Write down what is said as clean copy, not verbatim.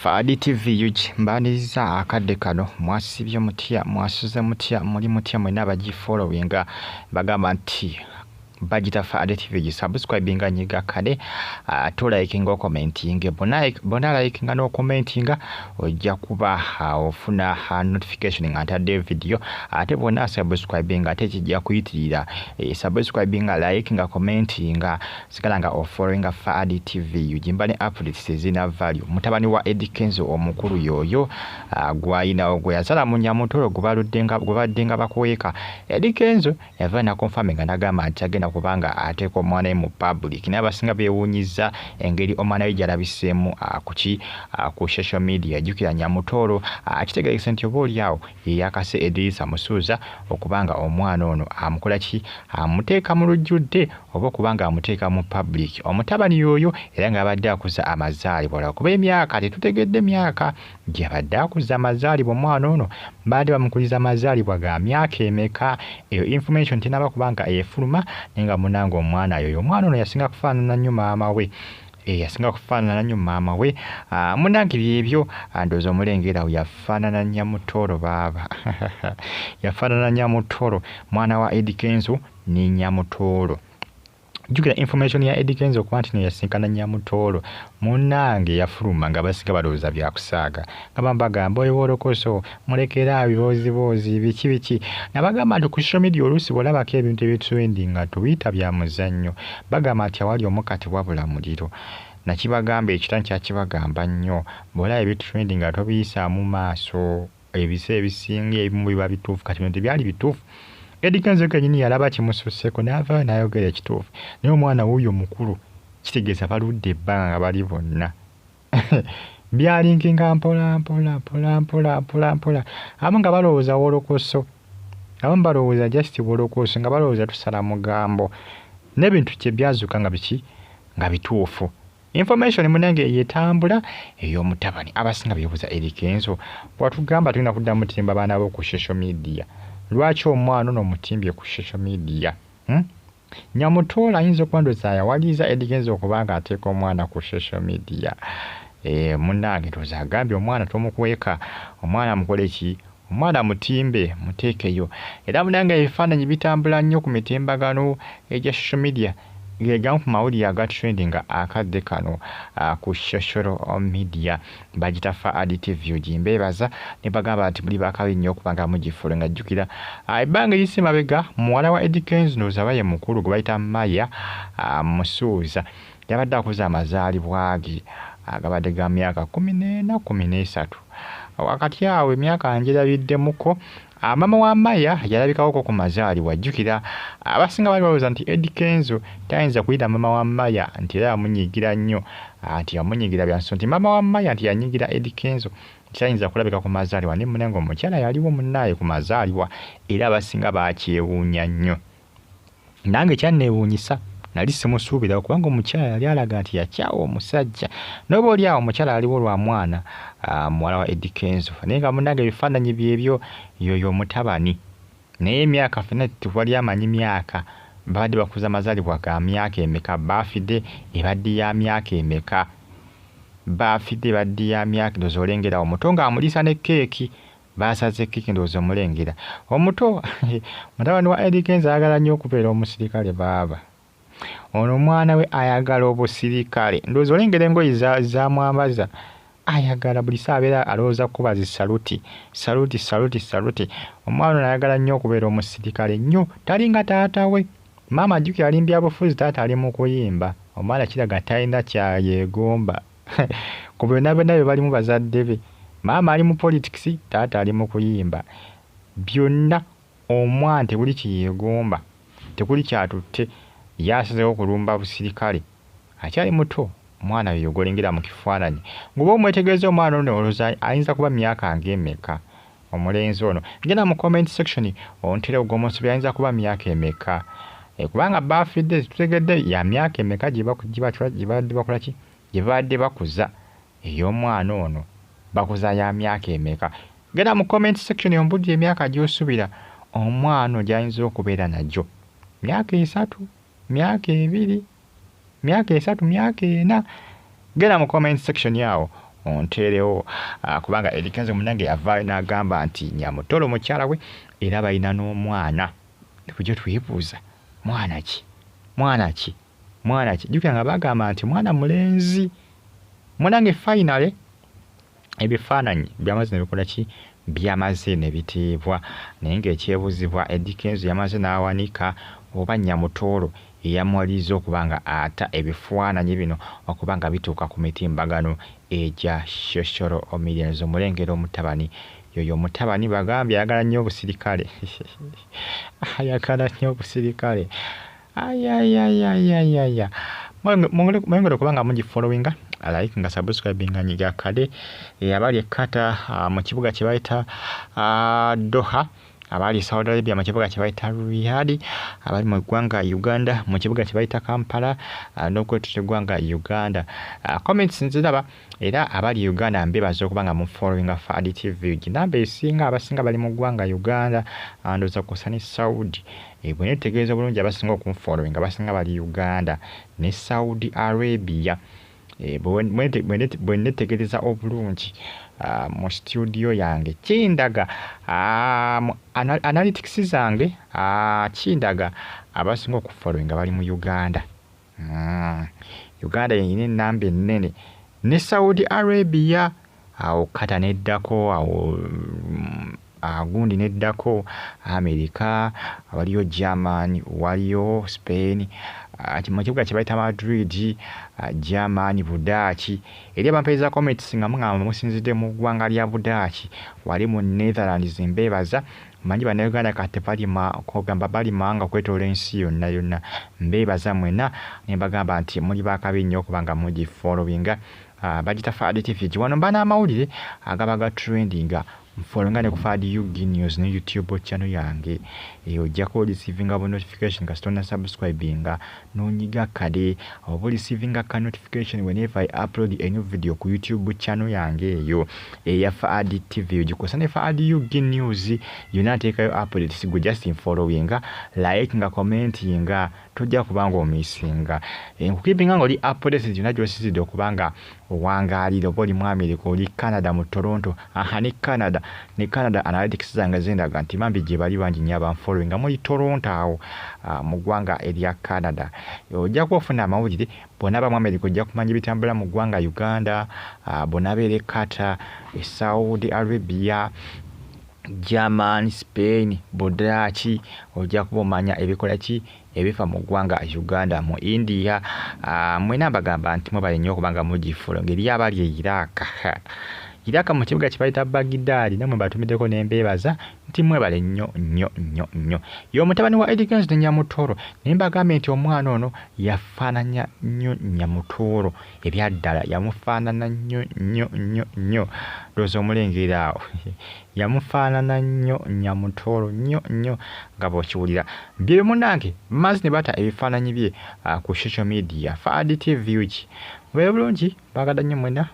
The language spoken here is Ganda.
Faadi TV UG mbaniriza akadde kano. Mwasibye mutya? Mwasuze mutya? Muli mutya mwena abagifollowinga? Bagamba nti bagita Faadi TV G, subscribinga, nyiga kale ate olikinga, ocommentinge. Bona likinga n'ocommentinga, ojja kuba ofuna notification nga ntadde video. Ate bonna subscribinga, ate kijja kuyitirira. Subscribinga, likinga, commentinga, sigala nga ofollowinga Faadi TV UG. Mba ne updates ezirina value. Mutabani wa Eddy Kenzo omukulu yoyo gwayinawo gwe yazala mu Nyamutolo, gwe badde nga bakweka. Eddy Kenzo yava naconfirminga nagamba nti agenda kubanga ateeka omwana we mu public, naye abasinga beewuunyiza engeri omwana we gyalabiseemu kuki ku social media. Jjukira Nyamutolo kitegerekese nti oba oli awo ye yakase Edirisa Musuuza okubanga omwana ono amukola ki, amuteeka mu lujjudde oba okubanga amuteeka mu public. Omutabani yoyo era ng'abadde akuza amazaalibwa, lwakuba emyaka tetutegedde myaka gyabadde akuza amazaalibwa. Omwana ono baadde bamukuliza amazaalibwa ga myaka emeka? Eyo information tenaba kubanga efuluma, naye nga munange omwana yoyo, omwana ono yasinga kufaanana nnyo maama we, yasinga kufaanana nnyo maama we. Munange byebyo, ndowooza omulengerawo yafaanana Nyamutoro. Baaba yafaanana Nyamutoro, mwana wa Eddy Kenzo ne Nyamutoro. Jjukira information ya Eddy Kenzo okuba nti neyasinkana Nyamutoro, munnange yafuluma nga basinga balowooza byakusaaga, nga bambagamba oyo wolokoso, mulekera bibooziboozi, biki biki. Nabagamba nti ku social media oluusi bw'olabako ebintu ebitrending nga tubiyita bya muzannyo. Bagamba nti awali omukati wabula muliro. Nakibagamba, ekita nkyakibagamba nnyo, bw'olaba ebitrending nga tobiyisaamu maaso, ebiseera ebisinga ebimu biba bituufu. Kati bino tebyali bituufu. Eddy Kenzo kennyini yalaba kimususseeko n'avaayo n'ayogera ekituufu. Naye omwana wuuyo mukulu, kitegeeza baludde ebbanga nga bali bonna. Byalinkinga mpola mpola mpola mpola mpola mpola, abamu nga balowooza wolokoso, abamu balowooza just wolokoso, nga balowooza tusala mugambo, n'ebintu kye byazuuka nga biki, nga bituufu. Information munange yetambula ey'omutabani, abasinga beebuuza, Eddy Kenzo watugamba tugenda kudda mutimba baana bo ku social media, lwaki omwana ono omutimbye ku social media, Nyamutoola ayinza okuba ndowooza yawaliriza Eddy Kenzo okuba nga ateeka omwana ku social media. Munnange ndowooza agambye omwana tomukweka, omwana mukole ki, omwana mutimbe, muteekeyo. Era munange ebifaananyi bitambula nnyo ku mitimbagano egya social media. Gegamu ku mawulire aga trending akadde kano ku social media. Bagita Faadi TV. Gimbeebaza ne bagamba nti muli bakabi nnyo okuba nga mugifollowinga. Nga jjukira ebbanga eriyise mabega, muwala wa Eddy Kenzo, ndowooza aba ye mukulu, gwe bayita Maya Musuuza, yabadde akuza amazaalibwa ge agabadde ga myaka 14, 13. Wakati awo emyaka njerabiddemuko. Maama wa Maya yalabikawoko ku mazaalibwa. Jjukira abasinga bali balowooza nti Eddy Kenzo tayinza kuyita maama wa Maya, nti era yamunyiigira nnyo, nti yamunyiigira byanso, nti maama wa Maya nti yanyiigira Eddy Kenzo, nti tayinza kulabika ku mazaalibwa. Naye munange omukyala yaliwo munnaaye ku mazaalibwa, era abasinga bakyewuunya nnyo. Nange kyanneewuunyisa, nali simusuubira, kubanga omukyala yali alaga nti yakyawa omusajja, n'oba oli awo omukyala aliwo lwa mwana muwala wa Eddy Kenzo. Naye nga munnange ebifaananyi byebyo, yoyo omutabani, naye emyaka ffenna tewali amanyi myaka babadde bakuza amazaalibwa ga myaka emeka, birthday ebadde ya myaka emeka, birthday ebadde ya myaka. Ndowooza olengera omuto ng'amuliisa ne keeki, baasaze keeki. Ndowooza omulengera omuto, mutabani wa Eddy Kenzo, ayagala nnyo okubeera omusirikale. Baaba ono omwana we ayagala obusirikale. Ndowooza olengera engoye zamwambaza, ayagala buli saa abeera alowooza kukuba zi saluti, saluti, saluti, saluti. Omwana ono ayagala nnyo okubeera omusirikale nnyo, talinga taata we. Maama ajjukira ali mu byabufuzi, taata ali mu kuyimba. Omwana kiraga talina kyayeegomba ku byonna byonna bye balimu bazadde be. Maama ali mu politics, taata ali mu kuyimba. Byonna omwana tekuli kyeyeegomba, tekuli kyatutte, ye asazeewo kulumba busirikale akyali muto. Omwana yoyo gw'olengera mu kifaananyi, ng'oba omwetegereza omwana ono, olowooza ayinza kuba myaka ng'emeka omulenzi ono? Genda mu comment section ontere ogw'omusobi, ayinza kuba myaka emeka? Kubanga birthday tutegedde ya myaka emeka gye babadde bakola ki, gye babadde bakuza ey'omwana ono, bakuza ya myaka emeka? Genda mu comment section ombulire emyaka gy'osuubira omwana ono gy'ayinza okubeera nagyo. Myaka 3, myaka 2, myaka 3, myaka 4? Genda mu comment section awo. onteerewo, kubanga Eddy Kenzo munnange yavaayo n'agamba nti Nyamutoro mukyala we era balina n'omwana. Bulijjo twebuuza mwana ki, mwana ki, mwana ki? Jjukira nga bagamba nti mwana mulenzi. Munnange finally ebifaananyi byamaze ne bikola ki? Byamaze ne biteebwa, naye ng'ekyebuuzibwa Eddy Kenzo yamaze n'awanika oba Nyamutoro eyamuwaliriza okuba nga ata ebifaananyi bino okuba nga bituuka ku mitimbagano egya social media. Omulengera omutabani yoyo, omutabani bagambye ayagala nnyo obusirikale, ayagala nnyo obusirikale. Ayayayayaya, mwongere okuba nga mugifollowinga, like nga subscribinga, nyiga kade. Abali e Qatar mu kibuga kye bayita Doha, abali Saudi Arabia mu kibuga kye bayita Riyadh, abali mu ggwanga Uganda mu kibuga kye bayita Kampala n'okwetooloola eggwanga Uganda, comments nziraba. Era abali Uganda mbebaza okuba nga mufollowinga Fadi TV. Namba esinga, abasinga bali mu ggwanga Uganda, ndowooza kwossa ne Saudi. Bwe neetegereza obulungi, abasinga okunfollowinga abasinga bali Uganda ne Saudi Arabia. Bwe neetegereza obulungi mu studio yange, kindaga analytics zange kindaga abasinga okufollowinga bali mu Uganda. Uganda yeyina ennamba ennene ne Saudi Arabia, awo Qatar neddako, awo agundi neddako America, waliyo German, waliyo Spain mu kibuga kye bayita Madrid, German, Budaaki. Eri abampeereza comments nga mugamba musinzidde mu ggwanga lya Budaaki, wali mu Netherlands, mbeebaza. Manyi Bannayuganda kati kogamba bali mawanga okwetoola ensi yonna yonna. Mbeebaza mwenna ne mbagamba nti muli bakabi nnyo okuba nga mugifollowinga. Bagita Fadi TV. Wano mba n'amawulire agaba ga trendinga. Nfollowinga ne ku Fadi UG News ne YouTube channel yange eyo, ojjako receivinga bu notification kasita onna subscribinga n'onyiga kade, oba receivinga ka notification whenever I upload a new video ku YouTube channel yange eyo eya Fadi TV. Ogikosa ne Fadi UG News yonna nteekayo updates. Gwe just nfollowinga, like nga commentinga, tojja kubanga omissinga. Nkukeepinga nga oli updated yonna gy'osinzidde okuba nga owangaalira, oba oli mu America, oli Canada mu Toronto. Aha, ne Canada, ne Canada analytics zange zindaga nti bambi gye bali bangi nnyo abanfollowinga muli Toronto awo mu ggwanga erya Canada. Ojja kuba ofuna amawulire. Bw'onaaba mu America ojja kumanya ebitambula mu ggwanga Uganda, bw'onaabeera e Qatar, e Saudi Arabia, German, Spain, Budaaki, ojja kuba omanya ebikola ki, ebifa mu ggwanga Uganda, mu India. Mwena mbagamba nti mwebale nnyo okuba nga mugifollowinga. Eri abali e Iraq, Iraq mu kibuga kye bayita Baghdad, nammwe mbatumiddeko ne mbeebaza nti mwebale nnyo nnyo nnyo nnyo. Ye omutabani wa Eddy Kenzo ne Nyamutoro, naye mbagambye nti omwana ono yafaananya nnyo Nyamutoro, ebyaddala yamufaanana nnyo nnyo nnyo nnyo. Ndowooza omulengera awo, yamufaanana nnyo Nyamutoro nnyo nnyo nga bw'okiwulira. Bye munnange mazzi ne bata ebifaananyi bye ku social media. Fadi TV UG, mubeere bulungi, mbaagadde nnyo mwenna.